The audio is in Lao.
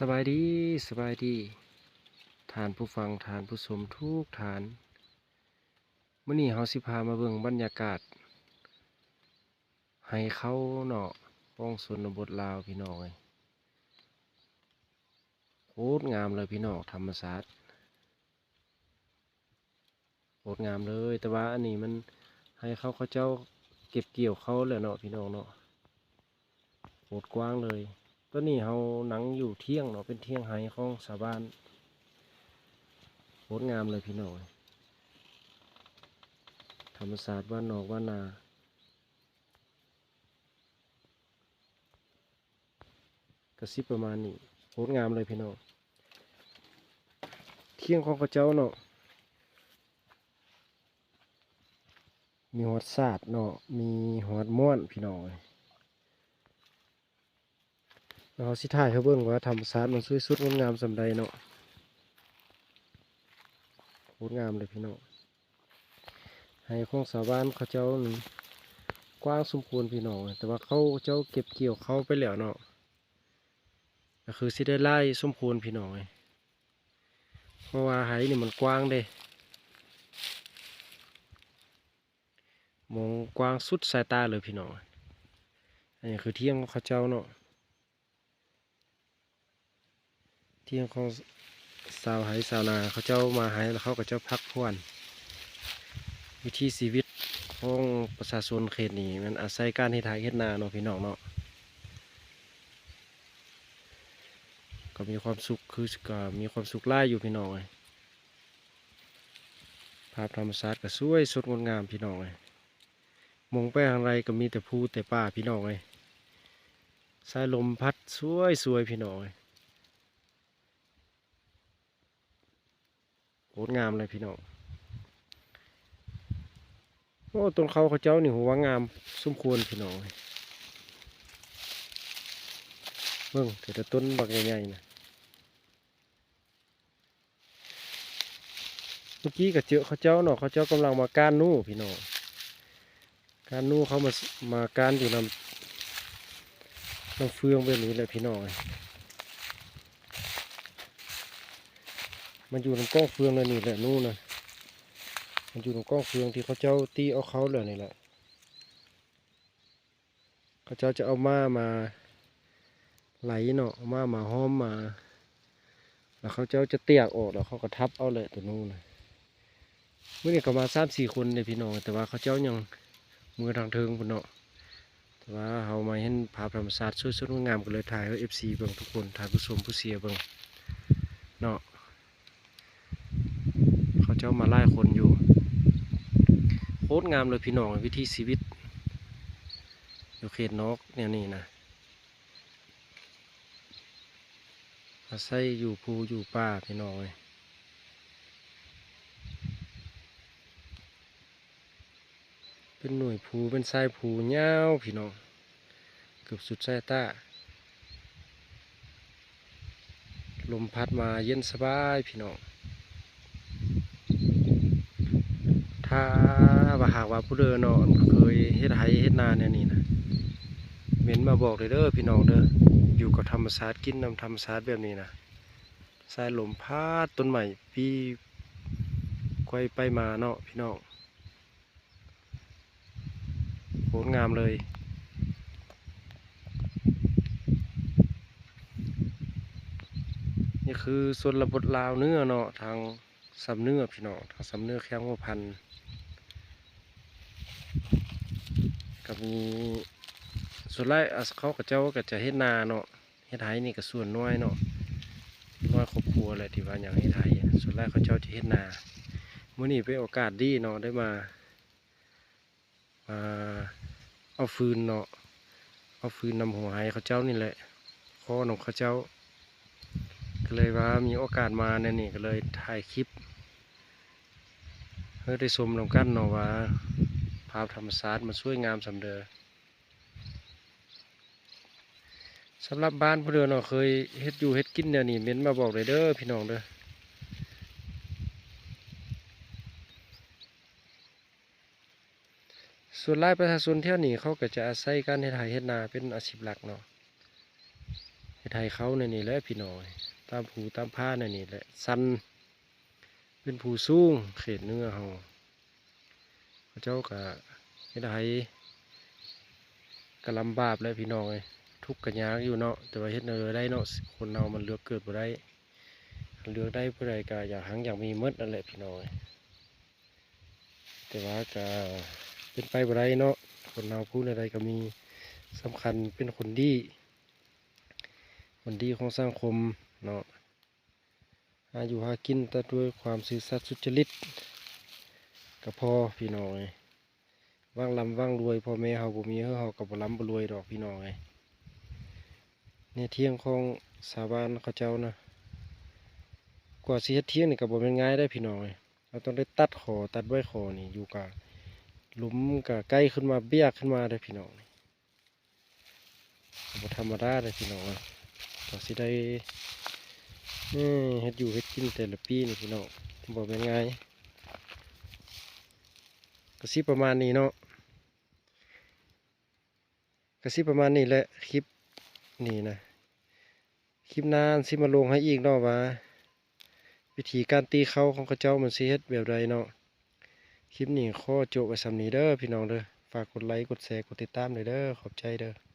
ສະບາຍດີ, ສະບາຍດີ ທ່ານຜູ້ຟັງ, ທ່ານຜູ້ຊົມທຸກທ່ານ. ມື້ນີ້ເຮົາຊິພາມາເບິ່ງບັນຍາກາດໄຮ່ເຂົ້າເນາະ, ປ້ອງຊົນນະບົດລາວ ພີ່ນ້ອງເອີຍ. ໂຄດງາມເລີຍພີ່ນ້ອງ, ທຳມະຊາດ. ໂຄດງາມເລີຍ, ແຕ່ວ່າອັນນີ້ມັນໄຮ່ເຂົ້າ ເຂົາເຈົ້າເກັບກ່ຽວເຂົ້າແລ້ວເນາະ ພີ່ນ້ອງເນາະ. ໂຄດກວ້າງເລີຍ. ຕອນນີ້ເຮົານັ່ງຢູ່ຖຽງເນາະ, ເປັນຖຽງໄຮ່ຂອງຊາວບ້ານ. ໂຄດງາມເລີຍພີ່ນ້ອງ, ທຳມະຊາດບ້ານນອກບ້ານນາ. ກະຊິປະມານນີ້, ໂຄດງາມເລີຍພີ່ນ້ອງ. ຖຽງຂອງເຂົາເຈົ້າເນາະ, ມີຮອດສາດເນາະ, ມີຮອດມ່ວນພີ່ນ້ອງເອີຍ. ແລ້ວເຮົາຊິຖ່າຍໃຫ້ເບິ່ງວ່າທຳມະຊາດມັນສວຍສົດງົດງາມສ່ຳໃດເນາະ. ໂຄດງາມເລີຍພີ່ນ້ອງ. ໄຮ່ຂອງຊາວບ້ານເຂົາເຈົ້ານີ້ກວ້າງສົມຄວນພີ່ນ້ອງ, ແຕ່ວ່າເຂົາເຈົ້າເກັບກ່ຽວເຂົ້າໄປແລ້ວເນາະ, ກະຄືຊິໄດ້ຫຼາຍສົມຄວນພີ່ນ້ອງເອີຍ. ເພາະວ່າໄຮ່ນີ້ມັນກວ້າງເດ້, ມອງກວ້າງສຸດສາຍຕາເລີຍພີ່ນ້ອງ. ອັນນີ້ຄືຖຽງຂອງເຂົາເຈົ້າເນາະ. ຖຽງຂອງຊາວໄຮ່ຊາວນາ, ເຂົາເຈົ້າມາໄຮ່ແລ້ວເຂົາກໍຈະພັກຜ່ອນ. ວິຖີຊີວິດຂອງປະຊາຊົນເຂດນີ້ແມ່ນອາໄສການເຮັດໄຮ່ເຮັດນາເນາະ ພີ່ນ້ອງເນາະ. ກໍມີຄວາມສຸກ, ຄື ກໍມີຄວາມສຸກຫຼາຍຢູ່ ພີ່ນ້ອງເອີຍ. ພາບທຳມະຊາດກໍສວຍສົດງົດງາມ ພີ່ນ້ອງເອີຍ. ມອງໄປທາງໃດກໍມີແຕ່ພູແຕ່ປ່າ ພີ່ນ້ອງເອີຍ. ສາຍລົມພັດສວຍໆ ພີ່ນ້ອງເອີຍ. ໂຄດງາມເລີຍພີ່ນ້ອງ. ໂອ້ ຕົ້ນເຂົ້າເຂົາເຈົ້ານີ້ ໂຫ ວ່າງາມສົມຄວນ ພີ່ນ້ອງເອີຍ. ເບິ່ງແຕ່ລະຕົ້ນບັກໃຫຍ່ໆ ນະ. ເມື່ອກີ້ກໍເຈີເຂົາເຈົ້າເນາະ, ເຂົາເຈົ້າກຳລັງມາກ້ານໜູ ພີ່ນ້ອງ. ກ້ານໜູເຂົາມາ ມາກ້ານຢູ່ນຳ ນຳເຟືອງແບບນີ້ແຫຼະ ພີ່ນ້ອງເອີຍ. ມັນຢູ່ນຳກ້ອງເຟືອງແລ້ວນີ້ແຫຼະ ໜູນະ. ມັນຢູ່ນຳກ້ອງເຟືອງທີ່ເຂົາເຈົ້າຕີອອກເຂົ້າແລ້ວນີ້ແຫຼະ. ເຂົາເຈົ້າຈະເອົາມ້າມາໄຫຼເນາະ, ເອົາມ້າມາຫ້ອມມາ ແລ້ວເຂົາເຈົ້າຈະຕຽກອອກ ແລ້ວເຂົາກໍທັບເອົາແຫຼະ ໂຕໜູນະ. ມື້ນີ້ກໍມາສາມສີ່ຄົນເດ້ ພີ່ນ້ອງ, ແຕ່ວ່າເຂົາເຈົ້າຍັງເມືອທາງເທິງພຸ້ນເນາະ. ແຕ່ວ່າເຮົາມາເຫັນພາບທຳມະຊາດສວຍສົດງົດງາມ ກໍເລີຍຖ່າຍໃຫ້ເອັຟຊີເບິ່ງທຸກຄົນ, ທ່ານຜູ້ຊົມຜູ້ເຊຍເບິ່ງເນາະ. ເຂົາເຈົ້າມາຫຼາຍຄົນຢູ່. ໂຄດງາມເລີຍ ພີ່ນ້ອງ, ວິຖີຊີວິດຢູ່ເຂດນອກແນວນີ້ນະ. ອາໄສຢູ່ພູຢູ່ປ່າ ພີ່ນ້ອງເອີຍ. ເປັນໜ່ວຍພູ ເປັນສາຍພູຍາວ ພີ່ນ້ອງ, ເກືອບສຸດສາຍຕາ. ລົມພັດມາເຢັນສະບາຍ ພີ່ນ້ອງ. ຖ້າວ່າຫາກວ່າຜູ້ໃດເນາະ ເຄີຍເຮັດໄຮ່ເຮັດນາແນວນີ້ນະ ເມັ້ນມາບອກເດີ ເດີ ພີ່ນ້ອງເດີ. ຢູ່ກັບທຳມະຊາດ ກິນນຳທຳມະຊາດແບບນີ້ນະ. ສາຍລົມພັດຕົ້ນໄມ້ ປີໄກວໄປມາເນາະ ພີ່ນ້ອງ. ໂຄດງາມເລີຍ. ນີ້ຄືຊົນນະບົດລາວເໜືອເນາະ, ທາງຊຳເໜືອ ພີ່ນ້ອງ, ທາງຊຳເໜືອແຂວງຫົວພັນ. ກໍມີ ສ່ວນຫຼາຍ ອາ ເຂົາ ເຂົາເຈົ້າກໍຈະເຮັດນາເນາະ. ເຮັດໄຮ່ນີ້ກໍສ່ວນໜ້ອຍເນາະ, ໜ້ອຍຄອບຄົວແຫຼະທີ່ວ່າຍັງເຮັດໄຮ່, ສ່ວນຫຼາຍເຂົາເຈົ້າຈະເຮັດນາ. ມື້ນີ້ເປັນໂອກາດດີເນາະ, ໄດ້ມາ ມາເອົາຟືນເນາະ, ເອົາຟືນນຳຫົວໄຮ່ເຂົາເຈົ້ານີ້ແຫຼະ, ຂໍນຳເຂົາເຈົ້າ. ກໍເລີຍວ່າມີໂອກາດມາແນວນີ້ ກໍເລີຍຖ່າຍຄລິບໃຫ້ໄດ້ຊົມນຳກັນເນາະ ວ່າພາບທຳມະຊາດມັນສວຍງາມສ່ຳໃດ. ສຳລັບບ້ານຜູ້ໃດເນາະ ເຄີຍເຮັດຢູ່ເຮັດກິນແນວນີ້ ເມັ້ນມາບອກໄດ້ເດີ ພີ່ນ້ອງເດີ. ສ່ວນຫຼາຍປະຊາຊົນແຖວນີ້ ເຂົາກໍຈະອາໄສການເຮັດໄຮ່ເຮັດນາເປັນອາຊີບຫຼັກເນາະ, ເ ໄຖເຂົ້າໃນນີ້ແຫຼະພີ່ນ້ອງເອີຍ ຕາມພູຕາມຜາໃນນີ້ແຫຼະ ຊັນ ເປັນພູສູງເຂດເໜືອເຮົາ ເຂົາເຈົ້າກະເຮັດໄຮ່ ກະລຳບາກແຫຼະພີ່ນ້ອງເອີຍ ທຸກກະຍາກຢູ່ເນາະ ແຕ່ວ່າເຮັດແນວໃດໄດ້ເນາະ ຄົນເຮົາມັນເລືອກເກີດບໍ່ໄດ້ ຄັນເລືອກໄດ້ຜູ້ໃດກະຢາກຮັ່ງຢາກມີໝົດນັ້ນແຫຼະພີ່ນ້ອງເອີຍ ແຕ່ວ່າກະເປັນໄປບໍ່ໄດ້ເນາະ ຄົນເຮົາຜູ້ໃດກະມີ ສຳຄັນເປັນຄົນດີ ຄົນດີຂອງສັງຄົມເນາະ ຫາຢູ່ຫາກິນແຕ່ດ້ວຍຄວາມຊື່ສັດສຸດຈະລິດກະພໍພີ່ນ້ອງເອີຍ ຫວັງລ່ຳຫວັງລວຍ ພໍ່ແມ່ເຮົາບໍ່ມີເຮົາກະບໍ່ລ່ຳບໍ່ລວຍດອກພີ່ນ້ອງເອີຍ ໃນຖຽງຂອງຊາວບ້ານເຂົາເຈົ້ານະ ກວ່າຊິເຮັດຖຽງນີ້ກະບໍ່ແມ່ນງ່າຍເດ້ພີ່ນ້ອງເອີຍ ເຮົາຕ້ອງໄດ້ຕັດຂໍ ຕັດໄມ້ຂໍນີ້ ຢູ່ກະ ຫຼຸມກະໃກ້ຂຶ້ນມາ ເບ້ຍຂຶ້ນມາເດ້ພີ່ນ້ອງ ບໍ່ທຳມະດາເດ້ພີ່ນ້ອງເອີຍ ກວ່າຊິໄດ້ ເອີ ເຮັດຢູ່ເຮັດກິນແຕ່ລະປີນີ້ພີ່ນ້ອງ ບໍ່ແມ່ນງ່າຍ ກະຊິປະມານນີ້ເນາະ ກະຊິປະມານນີ້ແຫຼະ ຄລິບນີ້ນະ ຄລິບໜ້າຊິມາລົງໃຫ້ອີກເນາະວ່າ ວິທີການຕີເຂົ້າຂອງເຂົາເຈົ້າມັນຊິເຮັດແບບໃດເນາະ ຄລິບນີ້ຂໍໂຈະໄວ້ສ່ຳນີ້ເດີພີ່ນ້ອງເດີ ຝາກກົດໄລ ກົດແຊ ກົດຕິດຕາມແດ່ເດີ ຂອບໃຈເດີ.